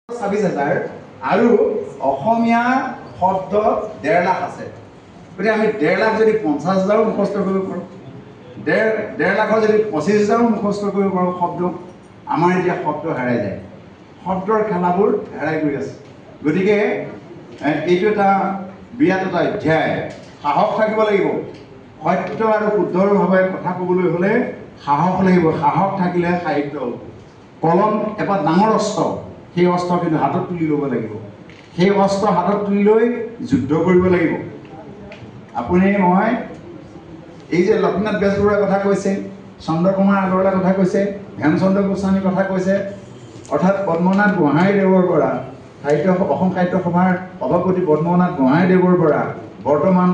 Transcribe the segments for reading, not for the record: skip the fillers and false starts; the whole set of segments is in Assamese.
26,000 আৰু অসমীয়া শব্দ 1.5 লাখ আছে। গতিকে আমি 1.5 লাখ যদি 50,000 মুখস্থ কৰিব পাৰোঁ, 1.5 লাখৰ যদি 25,000 মুখস্থ কৰিব পাৰোঁ শব্দ, আমাৰ এতিয়া শব্দ হেৰাই যায়, শব্দৰ খেলাবোৰ হেৰাই গৈ আছে। গতিকে এইটো এটা বিৰাট এটা অধ্যায়। সাহস থাকিব লাগিব, সত্য আৰু শুদ্ধভাৱে কথা ক'বলৈ হ'লে সাহস লাগিব। সাহস থাকিলে সাহিত্য হ'ব। কলম এপাত ডাঙৰ অস্ত্ৰ, সেই অস্ত্ৰ কিন্তু হাতত তুলি ল'ব লাগিব। সেই অস্ত্ৰ হাতত তুলি লৈ যুদ্ধ কৰিব লাগিব। আপুনি মই এই যে লক্ষ্মীনাথ বেজবৰুৱাৰ কথা কৈছে, চন্দ্ৰকুমাৰ আগৰৱালাৰ কথা কৈছে, হেমচন্দ্ৰ গোস্বামীৰ কথা কৈছে, অৰ্থাৎ পদ্মনাথ গোহাঁইদেৱৰ পৰা সাহিত্য অসম সাহিত্য সভাৰ সভাপতি পদ্মনাথ গোহাঁইদেৱৰ পৰা বৰ্তমান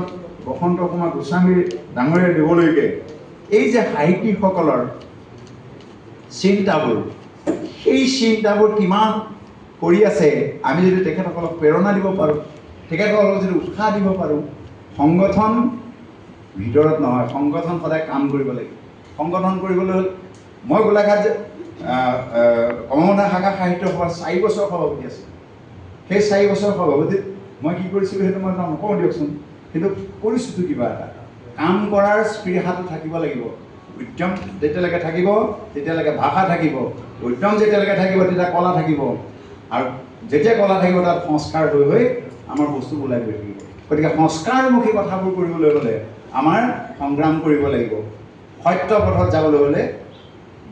বসন্ত কুমাৰ গোস্বামীৰ ডাঙৰীয়া দেৱলৈকে এই যে সাহিত্যিকসকলৰ চিন্তাবোৰ, সেই চিন্তাবোৰ কিমান কৰি আছে, আমি যদি তেখেতসকলক প্ৰেৰণা দিব পাৰোঁ, তেখেতসকলক যদি উৎসাহ দিব পাৰোঁ। সংগঠন ভিতৰত নহয়, সংগঠন সদায় কাম কৰিব লাগিব। সংগঠন কৰিবলৈ হ'ল, মই গোলাঘাট কমলা শাখা সাহিত্য সভাৰ 4 বছৰ সভাপতি আছিলোঁ। সেই 4 বছৰ সভাপতিত মই কি কৰিছিলোঁ সেইটো মই নকওঁ দিয়কচোন, কিন্তু কৰিছোঁতো কিবা এটা। কাম কৰাৰ স্পৃহাটো থাকিব লাগিব। উদ্যম যেতিয়ালৈকে থাকিব তেতিয়ালৈকে ভাষা থাকিব, উদ্যম যেতিয়ালৈকে থাকিব তেতিয়া কলা থাকিব, আৰু যেতিয়া কলা থাকিব তাত সংস্কাৰ হৈ হৈ আমাৰ বস্তুবোৰ ওলাই গৈ থাকিব। গতিকে সংস্কাৰমুখী কথাবোৰ কৰিবলৈ হ'লে আমাৰ সংগ্ৰাম কৰিব লাগিব। সত্য পথত যাবলৈ হ'লে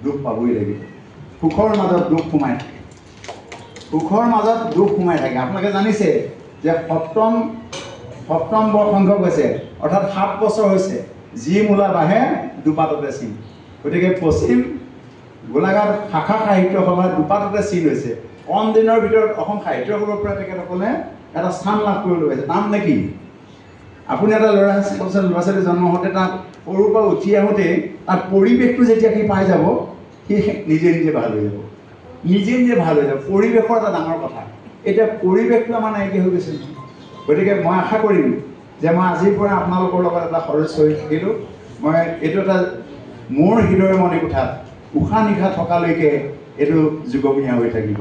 দুখ পাবই লাগিব। সুখৰ মাজত দুখ সোমাই থাকে, সুখৰ মাজত দুখ সোমাই থাকে। আপোনালোকে জানিছে যে সপ্তম সংখ্যক হৈছে, অৰ্থাৎ 7 বছৰ হৈছে, যি মূলা বাঢ়ে দুপাততে চিন। গতিকে পশ্চিম গোলাঘাট শাখা সাহিত্য সভা দুপাততে চিন হৈছে। কম দিনৰ ভিতৰত অসম সাহিত্য সভাৰ পৰা তেখেতসকলে এটা স্থান লাভ কৰিবলৈ পাইছে। নাম নেকি? আপুনি এটা ল'ৰা ছোৱালী জন্ম হওঁতে তাক সৰুৰ পৰা উঠি আহোঁতে তাৰ পৰিৱেশটো যেতিয়া সি পাই যাব, সি নিজে নিজে ভাল হৈ যাব, নিজে নিজে ভাল হৈ যাব। পৰিৱেশৰ এটা ডাঙৰ কথা। এতিয়া পৰিৱেশটো আমাৰ নাইকিয়া হৈ গৈছে। গতিকে মই আশা কৰিম যে মই আজিৰ পৰা আপোনালোকৰ লগত এটা সদস্য হৈ থাকিলোঁ। মই এইটো এটা মোৰ হৃদয়ৰ মণিকোঠাত উশাহ নিশাহ থকালৈকে এইটো যুগমীয়া হৈ থাকিব।